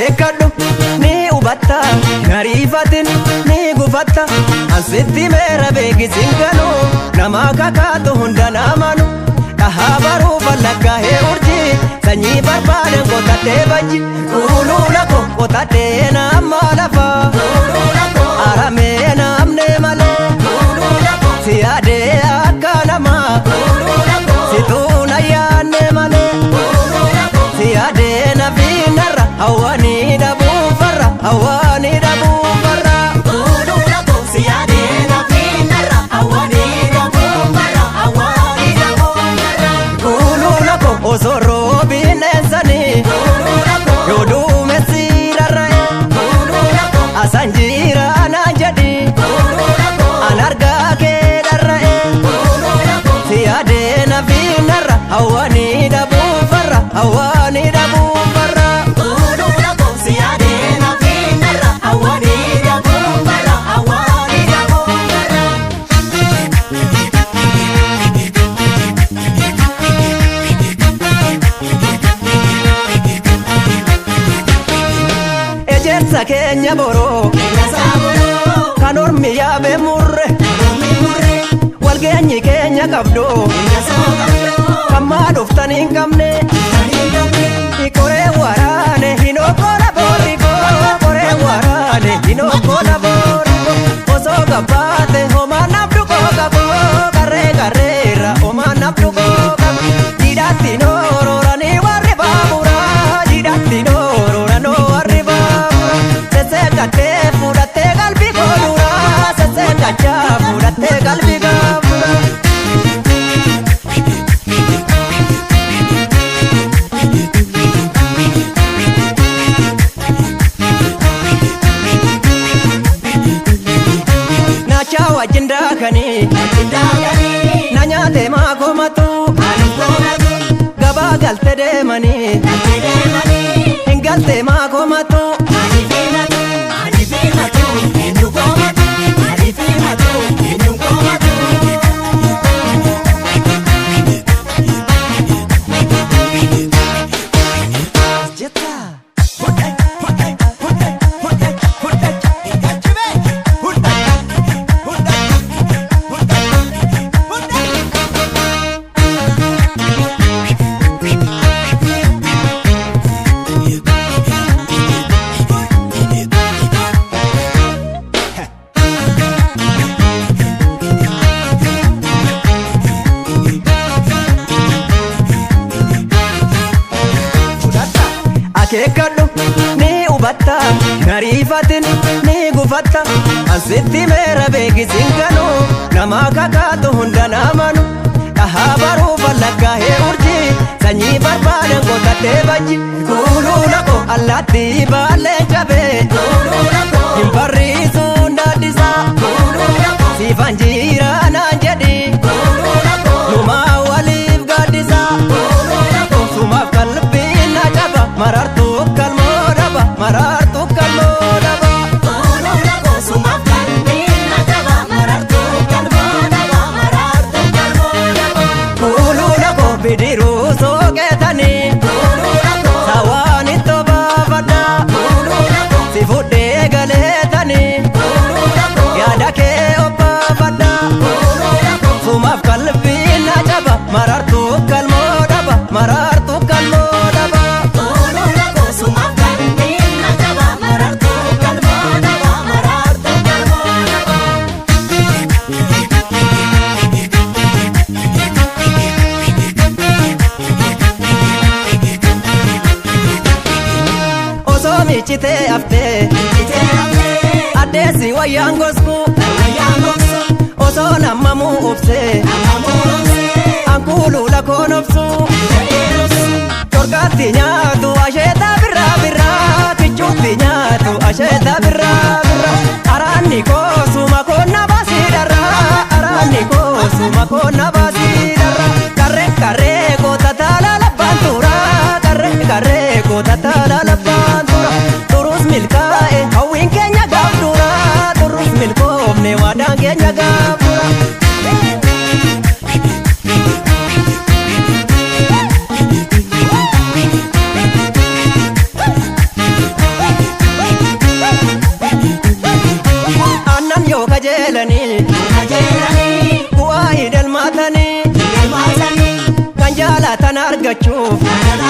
Akeekkadhu ni hubatta, nariifatin ni gufatta. Ansitti meera beekisin ganu, nama kakaatu hunda namanu. Dhahaa baruu fallakkaa'ee urjii, sanyii barbaadan qotadhee bajji. Kuuluula ko qotadhee nama lafa, aramee namne malee. Si yaadee akka namaa, situun ayyaanne malee. Si yaadee nafiinarra, hawwaanii dhabuun farra, hawwaanii dhabuun farra. Kuuluula ko osoo roobiin eessanii, yoo duumessi rarra'e. Asan jira naan jedhi, an argaa kee dharra'e. Si yaadee nafiinarra, hawwaanii dhabuun farra, hawwaanii dhabuun farra. Ejersa keenya boroo kan ormi yaabee murre, walgeenyi keenya qabdu kan maa dhuftan hin qabne. Koree waraane hin okkola boorikoo, koree waraane hin okkola boorikoo. Osoo gabbaate homaa nabdu kookakoo, qarree qarreerra homaa nabdu kookakoo. Jidhaatti noororanii warri baaburaa, jidhaatti noororanii warri baaburaa. Sesseeqattee fudhattee qalbii kooduraa, sesseeqachaa fudhattee qalbii gaafuraa. Naachaa wajjin daakanii na nyaate maa komatu, gabaa galte deemanii hin galte maa komatu. Akeekkadhu ni hubatta, nariifatin ni gufatta. Ansitti meera beekisin ganu, nama kakaatu hunda namanu. Dhahaa baruu fallakkaa'ee urjii, sanyii barbaadan qotadhee bajji. Kuuluula ko allaattii baalleen cabee, hin barriisuun daaddisaa. Siifan jira naan jedhi, numaa waliif gaaddisaa. Sumaaf qalbiin na caba, marartuu kalmoo dhaba, marartuu kalmoo dhaba. Kuuluula ko bidiruu sooqetanii, sawaan itti baafadha. Si fudhee galeetanii, yaada kee obbaafadha. Sumaaf qalbiin na caba, marartuu kalmoo dhaba, marartuu kalmoo dhaba. Osoo miiccitee haftee addeessi wayyaan gosku, osoo nammamuu obsee ankuuluu lakoon obsu. Corqaatti nyaatu asheeta birraa birraa, kichuutti nyaatu asheeta birraa birraa. Araanni koosuma koonna baasii dharraa, araanni koosuma koonna baasii dharraa. Qarree qarree koota taala labbaan tura, qarree qarree koota taala labbaan tura. Turus milkaa'e hawwiin keenya gaaf dura, turus milkoofne waadaan keenya gaaf dura. argachuuf.